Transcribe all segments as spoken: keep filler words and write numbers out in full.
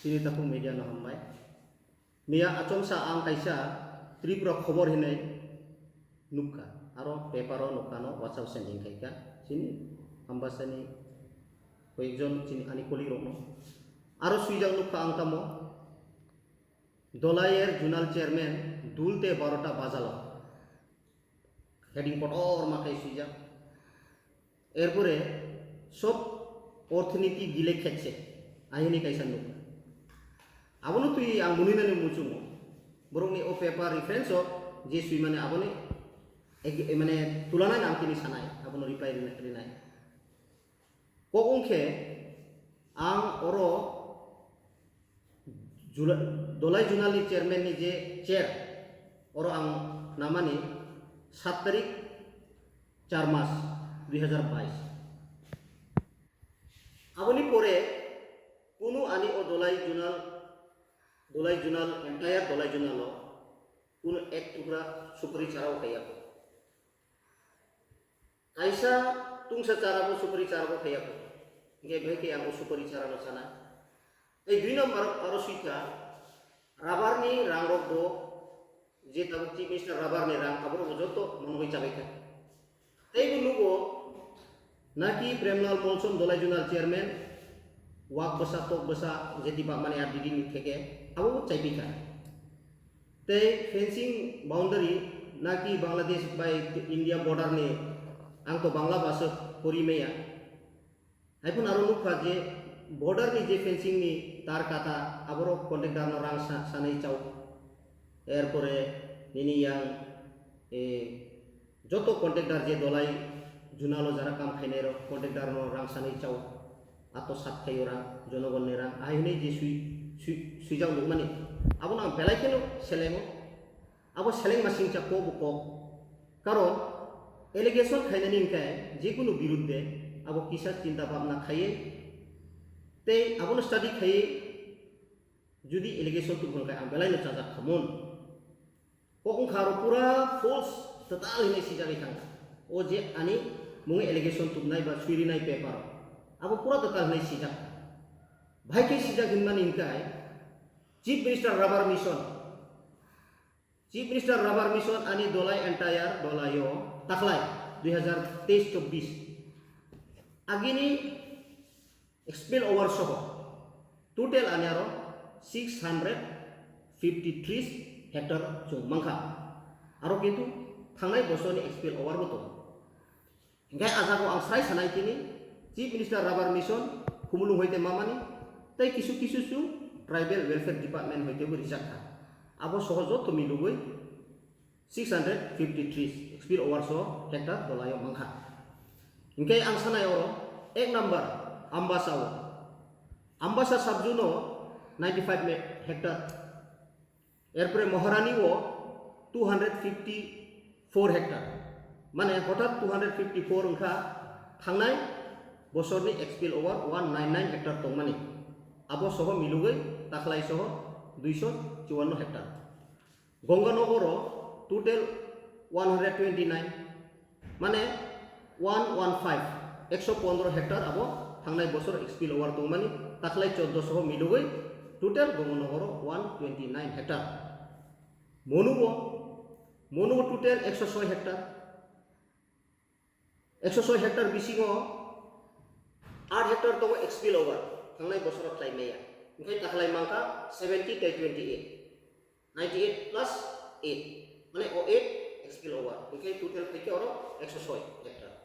Chini takhuk media no hambai. Miya achomsa ang kaisa Tripura khobor hinwi nukha. Aro paper o nukha no WhatsApp sending khaikha. Chini Ambasani koyekjon chini ani colleague rokno. Aro swijak nukha ang tamo. Dolayer Zonal Chairman dulte barota bajalo. Heading kotor ma khai swijak. Erpore sob orthiniti gile khetse ahini kaisa nuk. Abono twi ang munui nani muchungo. Borokni o paper reference o je swi mani aboni ek-, mane tulana nang tini sanai, abono reply rina-, rinai. Kok wngkhe ang oro Jula-, Dolai Zonal ni chairman ni je chair, oro ang namani sat tarik char mas dui hazar bais. Aboni pore kunu ani o Dolai Zonal, Dolai Zonal, entire Dolai Zonal o kunu ek tukra supari chara o kaiya. Kaisa tungsa chara bo supari chara bo khaiya ko. Hingke bai khe ang o supari chara no sana. Tei dui number aro suikha, rubber ni rang rok bo je tabuk Chief Minister rubber ni rang abo rok bo joto monogoi chabai kha. Tei bo nugo naki Premlal Molsom Dolai Zonal Chairman wak bwsa tok bwsa jeti bakmani R D D ni theke abo bo chaipi kha. Tei fencing boundary naki Bangladesh bai India border ni ang to Bangla bhasha pori maya. Haiphano aro nukha je border ni je fencing ni tar kata aborok contractor no rang sa-, sanai chao. Erpore nini yang, eh, joto contractor je Dolai Zonal o jara kam khainai rok contractor no rang sanai chao. Ato sat khaio rang, jonogon ni rang, ahai hinui je sui, sui, suijak nukmani. Abono ang belai kheno selengo. Abo seleng masingcha kok bo kok. Karon allegation khainani hwnkhe jekunu birudde abo kisa chinta bhabna khaiwi tei abono study khaiwi jodi allegation tubun khe ang belai no chajak khamun. Kok wngkha aro pura false total hinwi sijagwi thangkha. O je ani mungwi allegation tubnai ba suirinai paper abo pura total hinwi sijak. Bahai khe sijak hinmani hwnkhe Chief Minister Rubber Mission. Chief Minister Rubber Mission ani Dolai entire Dolai o taklai dui hazar teis chobbish agini spill over soho total ani aro six hundred fifty three hectare chung mankha. Aro kintu thangnai bosorni spill over bo tongo. Hingke ah jago ang sai sanai tini, Chief Minister Rubber Mission, Khumulwng hoite mamani, tei kisu kisu su Tribal Welfare Department hoite bo rijak kha. Abo soho joto milugwi six hundred fifty three spill over so hectare Dolai o mankha. Hingke ang sanai oro ek number Ambasa o. Ambasa subzone o ninety five me-, hectare. Erpore Maharani o two hundred fifty four hectare. Mane hothat two hundred fifty four wngkha thangnai bosorni spill over one nine nine hectare tongmani. Abo soho milugwi taklai soho duiso chuanno hectare. Gonganagar o total one hundred twenty nine. Mane one one five, ekso pondro hectare abo thangnai bosor spill over tongmani, taklai choddo soho milugwi total Gonganagar o one twenty nine hectare. Monu o, Monu o total ekso soi hectare. Ekso soi hectare bisingo aat hectare tongo spill over, thangnai bosoro khlai maya. Hingke taklai mankha seventy tei twenty eight. Ninety eight plus eight, mane o eight spill over, hingke total phaikhe oro ekso soi hectare.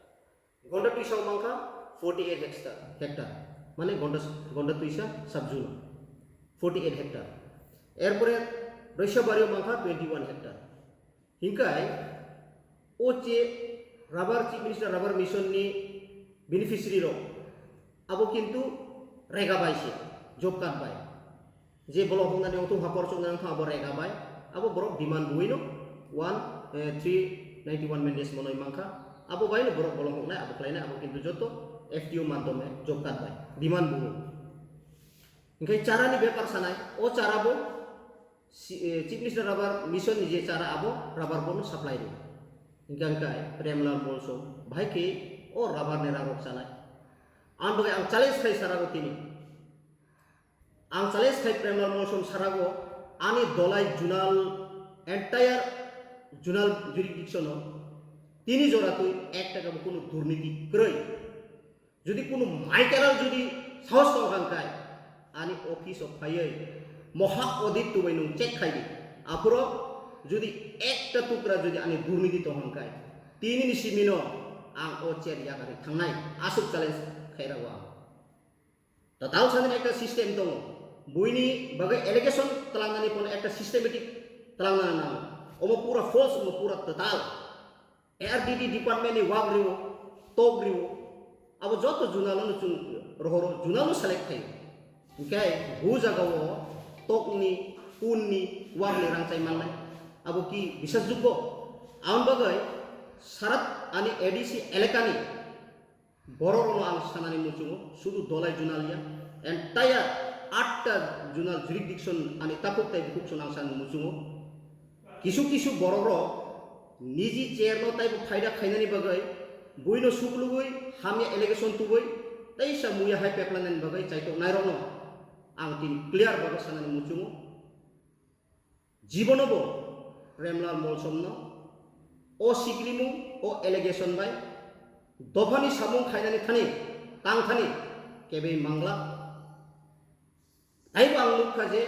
Gonda twisa o mankha forty eight hectare, hectare, mane Gonda, Gonda twisa subzone forty eight hectare. Erpore Roisabari o mankha twenty one hectare. Hingkai o che rubber, Chief Minister Rubber Mission ni beneficiary rok abo kintu rega bai se, job card bai. Je bolong hoknani ongthong ha, korsoknani ongthong abo rega bai, abo borok demand buino one, eh, three ninety one mendes monoi mankha, abo baino borok bolong hoknai, abo khlainai, abo kintu joto F T O madhyome job card bai demand buo. Hingke charani bepar sanai, o chara bo si-, eh, Chief Minister Rubber Mission ni je chara abo rubber board no supply ri. Hingke hingke Premlal Molsom bahai khe o rubber ni rang rok chanai. Ang bagwi ang challenge khai sara o tini. Ang challenge khai Premlal Molsom sarago ani dolai zonal, entire zonal jurisdiction o tini jora twi ek taka bo kunu durniti kwrwi. Jodi kunu maikaral jodi sahos tong hang khai ani office o phaiwi moha audit tubai nwng check khai di. Aphuro jodi ekta tukra jodi ani durniti tong hang khai tini ni simino ang o chair yakarwi thangnai aswk challenge khai rago ang. Total sanani ekta system tongo. Buini bagwi allegation tlangnani pono ekta systematic tlangnani nango. Omo pura false, omo pura total. A R D D department ni wak riwo, tok riwo. Abo joto junalo no chung rohoro, junalo select khayo. Hinkhe bu jagao tokni, punni, wakni rang chai mannai. Abo ki bisasjuggo? Aboni bagwi sarat ani A D C elakani Borok rokno ang sanani muchungo, sudu dolai junal ya, entire atta junal jurisdiction ani takhuk tai bukhuk song ang sanani muchungo. Kisu kisu borok rok niji chair no taibo phaida khainani bagwi buino suklugwi hamya allegation tubui teisa muya hai peplanani bagwi chaitok nairokno ang tini clear bagwi sanani muchungo. Jibono bo Premlal Molsomno o sikrimung, o allegation bai dophani samung khainani thani, tang thani kebei mangla. Taibo ang nukha je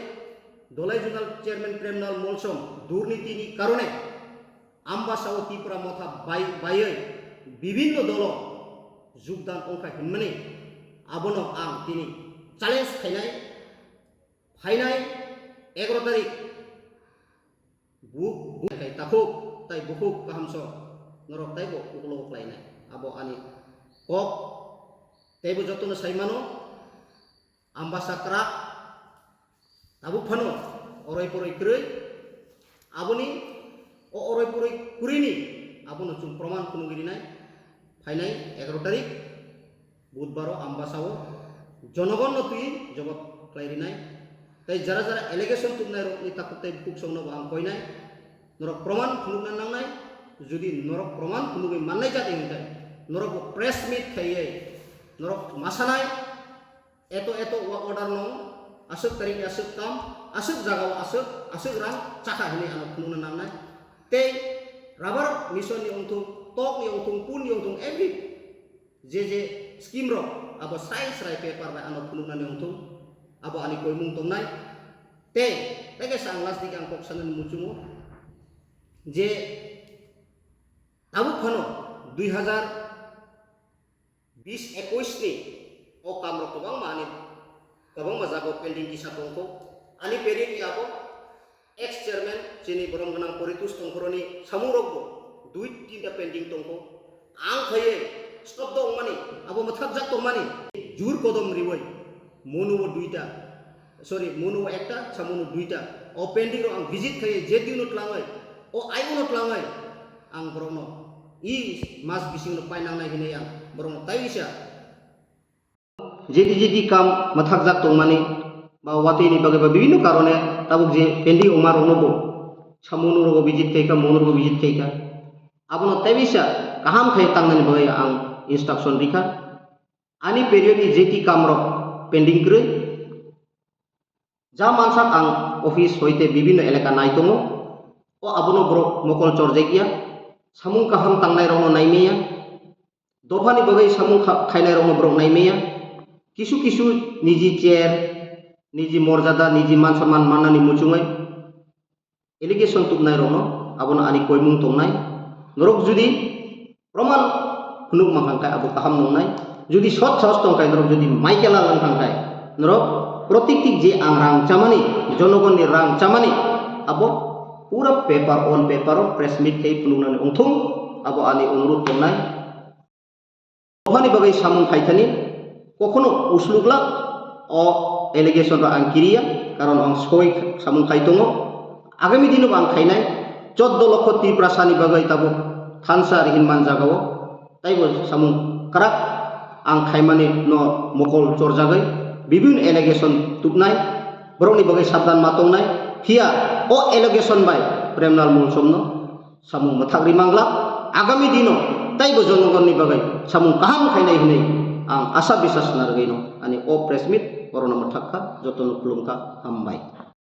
Dolai Zonal Chairman Premlal Molsom durnitini karone Ambasao Tipra Motha bai-, baiwi bibinno dolo jugdan ongkha hinmani abono ang tini challenge khainai. Phainai egaro tarik bu-, bu-, kai takhuk tai bukhuk kahamso norok taibo uklo uklainai. Abo ani kok teibo jotono saimano, Ambasa kwrak tabuk phano oroi poroi kwrwi. Aboni o oroi poroi kwrwini abono chwng proman phunugwi rinai. Phainai egaro tarik Budbaro Ambasao jonogonno twi jobab khlai rinai. Tei jara jara allegation tubnai rokni takhuk tei bukhuk songno bo ang koinai. Norok proman phunukna nangnai. Jodi norok proman phunugwi mannai jat hwnkhe norok bo press meet khaiwi norok masanai. Eto eto work order no aswk tarik ni aswk kam, aswk jaga o aswk, aswk rang chakha hinwi ano phunukna nangnai. Tei rubber mission ni ongthung, tok ni ongthung, pun ni ongthung, every je je scheme rok abo srai srai paper bai ano phunuknani ongthung, abo ani koimung tongnai. Tei tei kaisa ang last dik ang kok sanani muchungo je tabuk phano dui hazar bis ekuis ni o kam rok kwbangma ani kwbangma jaga o pending kisa tongkho. Ani pending ni abo ex chairman chini borom gwnang Poritus Tongkhoroni samung rok bo dui tinta pending tongkho. Ang khaiye stop do ongmani abo mwthakjak tongmani jur kodom riwi mono bo duita. Sorry, mono ekta, samono duita. O pending rok ang visit khai, J D U no tlangai, o I O no tlangai, ang borokno i mas bising no painang nai hinai ang borokno tai bisa. J D J D kam mathakjak tongmani ba watwi ni bagwi ba bibinno karone tabuk je pending ongma rokno bo samono rogo visit khai kha, mono rogo visit khai kha. Abono tai bisa kaham khai tangnani bagwi ang instruction rikha. Ani period ni J T kam rok pending kwrwi. Ja mansak ang office hoite bibinno elaka nai tongo. O abono borok mokol chorjak ya. Samung kaham tangnai rokno nai maya. Dophani bagwi samung kha-, khainai rokno borok nai maya. Kisu kisu niji chair, niji morjada, niji man samman mannani muchungwi allegation tubnai rokno abono ani koimung tongnai. Norok judi proman phunuk mankha khe abo kaham nongnai. Judi sot sahos tong khe norok judi Michael Alan khan khe norok protiktik je ang rang chamani, jonogonni rang chamani abo pura paper on paper o press meet khai phunuknani ongthung abo ani onurudh tongnai. Dophani bagwi samung khaithani kokhono uslukla o allegation rok ang kiriya, karon ang soi samung khai tongo. Agami dino bo ang khainai choddo lokho Tiprasani bagwi tabuk thansa rihin man jagao taibo samung kwrak ang khaimani no mokol chorjagwi bibin allegation tubnai, borokni bagwi sabdan ma tongnai. Phiya o allegation bai Premlal Molsomno samung mwthak ri mangla, agami dino taibo jonogonni bagwi samung kaham khainai hinwi Ang asa bisas narwgwino ani o press meet orono mwthak kha, jotono khulum kha, hambai.